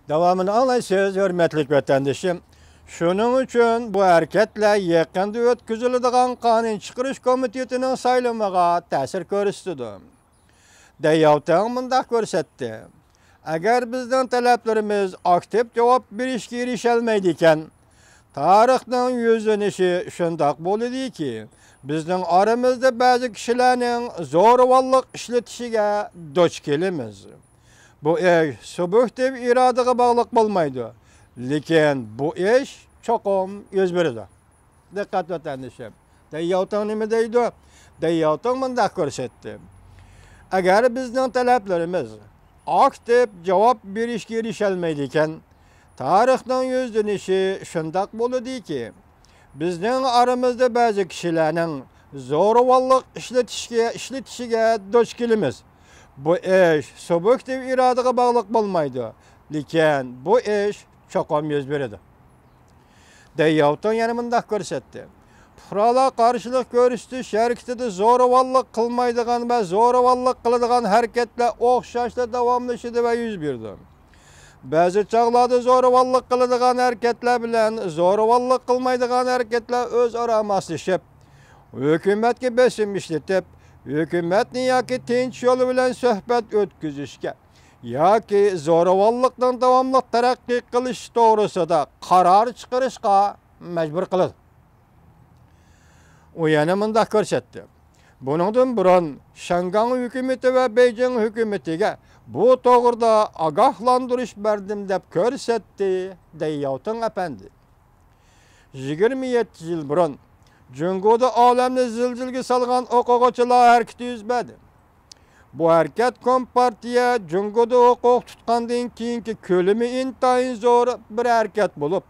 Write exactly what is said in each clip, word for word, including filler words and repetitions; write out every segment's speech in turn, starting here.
داۋامىنى ئاڭلايسىز، ھۆرمەتلىك ۋەتەندىشىم. شۇنىڭ ئۈچۈن بۇ ھەرىكەتلەر يېقىندا ئۆتكۈزۈلىدىغان قانۇن چىقىرىش كومىتېتىنىڭ سايلىمىغا تەسىر كۆرسىتىدۇ. دەي ياۋتىڭ مۇنداق كۆرسەتتى: ئەگەر بىزنىڭ تەلەپلىرىمىز ئاكتىپ جاۋاب بېرىشكە ئېرىشەلمەيدىكەن، تارىخنىڭ يۈزلىنىشى شۇنداق بولىدۇكى، بىزنىڭ ئارىمىزدا بەزى كىشىلەرنىڭ زورىۋاللىق ئىشلىتىشىگە دۇچ كېلىمىز. بۇ ئىش سۇبيېكتىپ ئىرادىگە باغلىق بولمايدۇ، لېكىن بۇ ئىش چوقۇم يۈز بېرىدۇ. دىققەت ۋەتەندىشىم. دەي ياۋتىڭ نېمە دەيدۇ؟ دەي ياۋتىڭ مۇنداق كۆرسەتتى: ئەگەر بىزنىڭ تەلەپلىرىمىز ئاكتىپ جاۋاب بېرىشكە ئېرىشەلمەيدىكەن، تارىخنىڭ يۈزلىنىشى شۇنداق بولىدۇكى، بىزنىڭ ئارىمىزدا بەزى كىشىلەرنىڭ زورىۋاللىق ئىشلىتىشكە، ئىشلىتىشىگە دۇچ كېلىمىز. بۇ ئىش سۇبيېكتىپ ئىرادىگە باغلىق بولمايدۇ، لېكىن بۇ ئىش چوقۇم يۈز بېرىدۇ. دەي ياۋتىڭ يەنە مۇنداق كۆرسەتتى: پۇقرالار قارشىلىق كۆرسىتىش ھەرىكىتىدە زورىۋاللىق قىلمايدىغان ۋە زورىۋاللىق قىلىدىغان ھەرىكەتلەر ئوخشاشلا داۋاملىشىدۇ ۋە يۈز بېرىدۇ. بەزى چاغلاردا زورىۋاللىق قىلىدىغان ھەرىكەتلەر بىلەن زورىۋاللىق قىلمايدىغان ھەرىكەتلەر ئۆزئارا ماسلىشىپ، ھۆكۈمەتكە بېسىم ئىشلىتىپ، ھۆكۈمەتنى ياكى تىنچ يول بىلەن سۆھبەت ئۆتكۈزۈشكە ياكى زورىۋاللىقنىڭ داۋاملىق تەرەققىي قىلىشى توغرىسىدا قارار چىقىرىشقا مەجبۇر قىلىدۇ. ئۇ يەنە مۇنداق كۆرسەتتى: بۇنىڭدىن بۇرۇن شياڭگاڭ ھۆكۈمىتى ۋە بېيجىڭ ھۆكۈمىتىگە بۇ توغرىدا ئاگاھلاندۇرۇش بەردىم، دەپ كۆرسەتتى دەي ياۋتىڭ ئەپەندى. يىگىرمە يەتتە يىل بۇرۇن جۇڭگودا ئالەمنى زىلزىلىگە سالغان ئوقۇغۇچىلار ھەرىكىتى يۈز بەردى. بۇ ھەرىكەت كومپارتىيە جۇڭگودا ھوقۇق تۇتقاندىن كېيىنكى كۆلىمى ئىنتايىن زور بىر ھەرىكەت بولۇپ،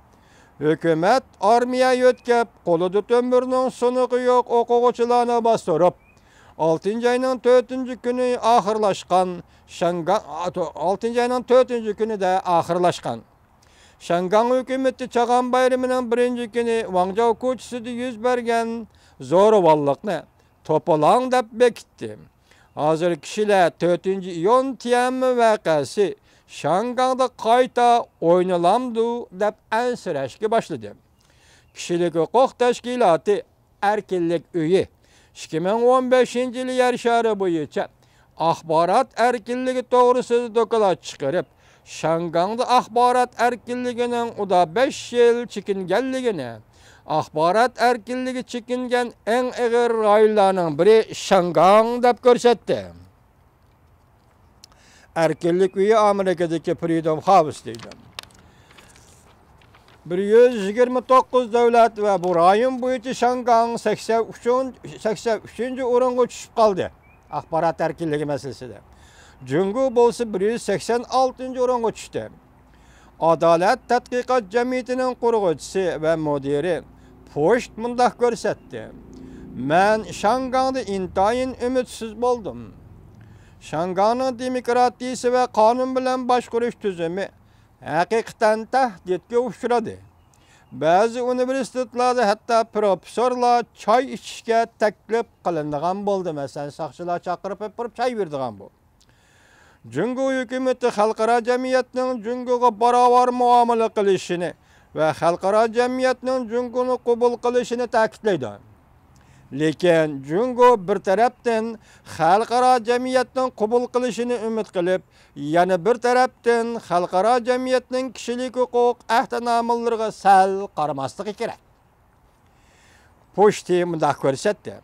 ھۆكۈمەت ئارمىيە يۆتكەپ، قولىدا تۆمۈرنىڭ سۇنۇقى يوق ئوقۇغۇچىلارنى باستۇرۇپ، ئالتىنچى ئاينىڭ تۆتىنچى كۈنى ئاخىرلاشقان شياڭگاڭ، ئالتىنچى ئاينىڭ تۆتىنچى كۈنىدە ئاخىرلاشقان. شياڭگاڭ ھۆكۈمىتى چاغان بايرىمىنىڭ بىرىنچى كۈنى ۋاڭجاۋ كوچىسىدا يۈز بەرگەن زورىۋاللىقنى توپىلاڭ دەپ بېكىتتى. ھازىر كىشىلەر تۆتىنچى ئىيۇن تيەنئەنمېن ۋەقەسى شياڭگاڭدا قايتا ئوينىلامدۇ دەپ ئەنسىرەشكە باشلىدى. كىشىلىك ھوقۇق تەشكىلاتى ئەركىنلىك ئۆيى ئىككى مىڭ ئون بەشىنچى يىلى يەر شارى بويىچە ئاخبارات ئەركىنلىكى توغرىسىدا دوكلات چىقىرىپ، شياڭگاڭدا ئاخبارات ئەركىنلىكىنىڭ ئۇدا بەش يىل چېكىنگەنلىكىنى، ئاخبارات ئەركىنلىكى چېكىنگەن ئەڭ ئېغىر رايونلارنىڭ بىرى شياڭگاڭ دەپ كۆرسەتتى. ئەركىنلىك ئۆيى ئامېرىكىدىكى فرىدوم خاۋس دەيدۇ. بىر يۈز يىگىرمە توققۇز دۆلەت ۋە بۇ رايون بويىچە شياڭگاڭ سەكسەن ئۈچىنچى، سەكسەن ئۈچىنچى ئورۇنغا چۈشۈپ قالدى. ئاخبارات ئەركىنلىكى مەسىلىسىدە. جۇڭگو بولسا بىر يۈز سەكسەن ئالتىنچى ئورۇنغا چۈشتى. ئادالەت تەتقىقات جەمئىيىتىنىڭ قۇرغۇچىسى ۋە مۇدىرى پوشت مۇنداق كۆرسەتتى: مەن شياڭگاڭدا ئىنتايىن ئۈمىدسىز بولدۇم. شياڭگاڭنىڭ دېموكراتىيىسى ۋە قانۇن بىلەن باشقۇرۇش تۈزۈمى ھەقىقەتەن تەھدىتكە ئۇچرىدى. بەزى ئۇنىۋېرسىتېتلاردا ھەتتا پروفېسسورلار چاي ئىچىشكە تەكلىپ قىلىنىدىغان بولدى. مەسىلەن، ساقچىلار چاقىرىپ ئېلىپ بېرىپ چاي بېرىدىغان بولدى. جۇڭگو ھۆكۈمىتى خەلقئارا جەمئىيەتنىڭ جۇڭگوغا باراۋەر مۇئامىلە قىلىشىنى ۋە خەلقئارا جەمئىيەتنىڭ جۇڭگونى قوبۇل قىلىشىنى تەكىتلەيدۇ. لېكىن جۇڭگو بىر تەرەپتىن خەلقئارا جەمئىيەتنىڭ قوبۇل قىلىشىنى ئۈمىد قىلىپ، يەنە بىر تەرەپتىن خەلقئارا جەمئىيەتنىڭ كىشىلىك ھوقۇق ئەھدىنامىلىرىغا سەل قارىماسلىقى كېرەك. پوشتى مۇنداق كۆرسەتتى: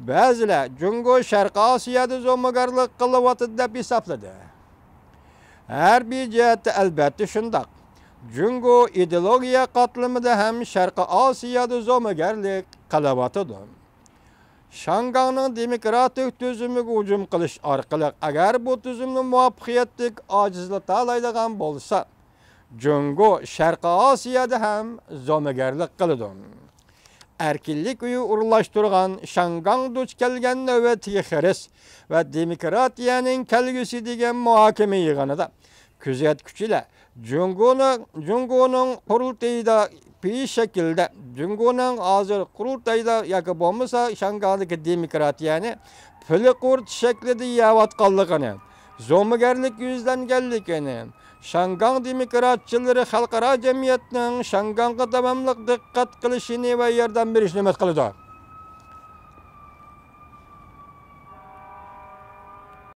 بەزىلەر جۇڭگو شەرقىي ئاسىيادا زومىگەرلىك قىلىۋاتىدۇ دەپ ھېسابلىدى. ھەربىي جەھەتتە ئەلۋەتتە شۇنداق. جۇڭگو ئىدېئولوگىيە قاتلىمىدا ھەم شەرقىي ئاسىيادا زومىگەرلىك قىلىۋاتىدۇ. شياڭگاڭنىڭ دېموكراتىك تۈزۈمىگە ھۇجۇم قىلىش ئارقىلىق، ئەگەر بۇ تۈزۈمنى مۇۋەپپەقىيەتلىك ئاجىزلىتالايدىغان بولسا، جۇڭگو شەرقىي ئاسىيادا ھەم زومىگەرلىك قىلىدۇ. ئەركىنلىك ئۆيى ئورۇنلاشتۇرغان شياڭگاڭ دۇچ كەلگەن نۆۋەتتىكى خىرىس ۋە دېموكراتىيەنىڭ كەلگۈسى دېگەن مۇھاكىمە يىغىنىدا كۆزەتكۈچىلەر جۇڭگونىڭ، جۇڭگونىڭ قۇرۇلتىيىدا پېيى شەكىلدە، جۇڭگونىڭ ھازىر قۇرۇلتايدا ياكى بولمىسا شياڭگاڭدىكى دېموكراتىيەنى پىلە قۇرت شەكلىدە يەۋاتقانلىقىنى، زومىگەرلىككە يۈزلەنگەنلىكىنى، شياڭگاڭ دېموكراتچىلىرى خەلقئارا جەمئىيەتنىڭ شياڭگاڭغا داۋاملىق دىققەت قىلىشىنى ۋە ياردەم بېرىشىنى ئۈمىد قىلىدۇ.